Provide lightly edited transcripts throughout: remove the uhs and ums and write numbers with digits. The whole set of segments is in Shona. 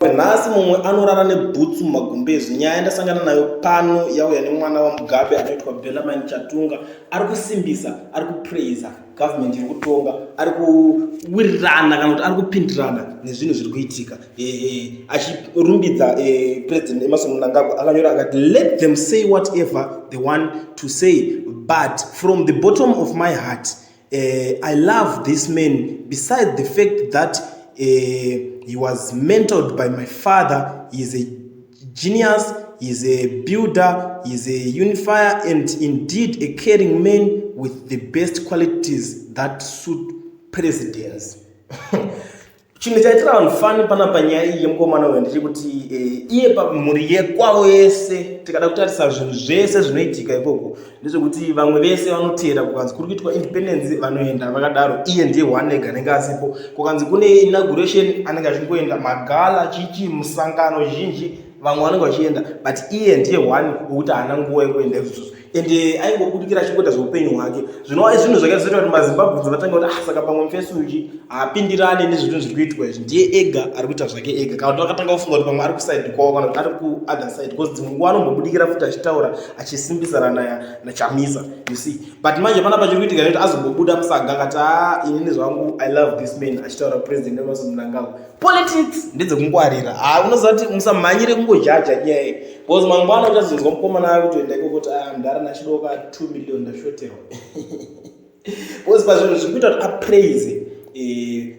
Nhasi mumwe anorara nebhutsu mumagumbezi. Nyaya yandasangana nayo pano yauya nemwana waMugabe anoitwa Bellarmine Chatunga ari kusimbisa, ari kupraiser government iri kutonga, ari kuwirirana kana kuti ari kupindirana nezvinhu zviri kuitika. Achirumbidza President Emmerson Mnangagwa akanyora akati, "Let them say whatever they want to say, but from the bottom of my heart, I love this man. Besides the fact that he was mentored by my father, he is a genius, he is a builder, he is a unifier and indeed a caring man with the best qualities that suit presidents." Chinhu chaitira vanhu fani panapa nyaya iyi yemukomana uyu ndechekuti iye pamhuri yekwavo yese, tikada kutarisa zvinhu zvese zvinoitika ikoko, ndezvekuti vamwe vese vanoteera. Kukanzi kuri kuitwa independence, vanoenda vakadaro. Iye ndiye one ega anenge asipo. Kukanzi kune inauguration, anenge achingoenda. Magala chichi musangano zhinji, vamwe vanenge vachienda, but iye ndiye one wekuti haana nguva yekuenda izvozvo. Ende aingobudikira achingoita zveupenyu hwake, zvinova zvinhu zvakaita kuti maZimbabwe vatanga kuti, "Ah, saka pamwe mufesi uchi haapindirani nezvinhu zviri kuitwa izvi, ndiye ega ari kuita zvake ega." Kana kuti vakatanga kufunga kuti pamwe ari kuside kwavo kana kuti ari kuother side, because dzimwe nguva anombobudikira futi achitaura achisimbisana naChamisa, you see. But manje panapa chiri kuitika nekuti azombobuda musaga akati, "A, inini zvangu I love this man," achitaura President Emmerson Mnangagwa. Politics ndedzekungwarira. Ha, unoziva kuti musamhanyire kungojaja nyaya iyi, because mangwana uchazonzwa mukomana akutoenda ikoko kuti, "Ah, mudhara, ndachidoka 2 million, ndashoterwa," because pazvinhu zviri kuita kuti apraise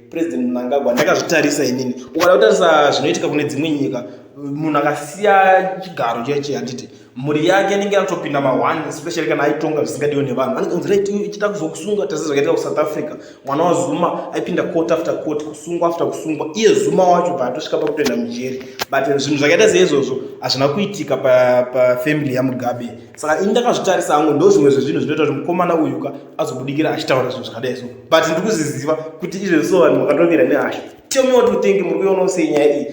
President Mnangagwa, ndakazvitarisa inini. Ukada kutarisa zvinoitika kune dzimwe nyika, munhu akasiya chigaro cheche, handiti mhuri yake inenge yakutopinda ma1, especially kana aitonga zvisingadiwe nevanhu, anenge kunzi, "Right, ichida kuzokusunga." Tarisa zvakaitika kuSouth Africa, mwana waZuma aipinda court after court, kusungwa after kusungwa. Iye Zuma wacho paatosvika pakutoenda mujeri. But zvinhu zvakaita seizvozvo hazvina kuitika pafamily yaMugabe. Saka ini ndakazvitarisa hangu, ndo zvimwe zvezvinhu zvinoita kuti mukomana uyuka azobudikira achitaura zvinhu zvakadai. So but ndiri kuzviziva kuti izvezvo so vanhu vakatovira nehasha. Tell me what you think. Muri kuionawo sei nyaya iyi?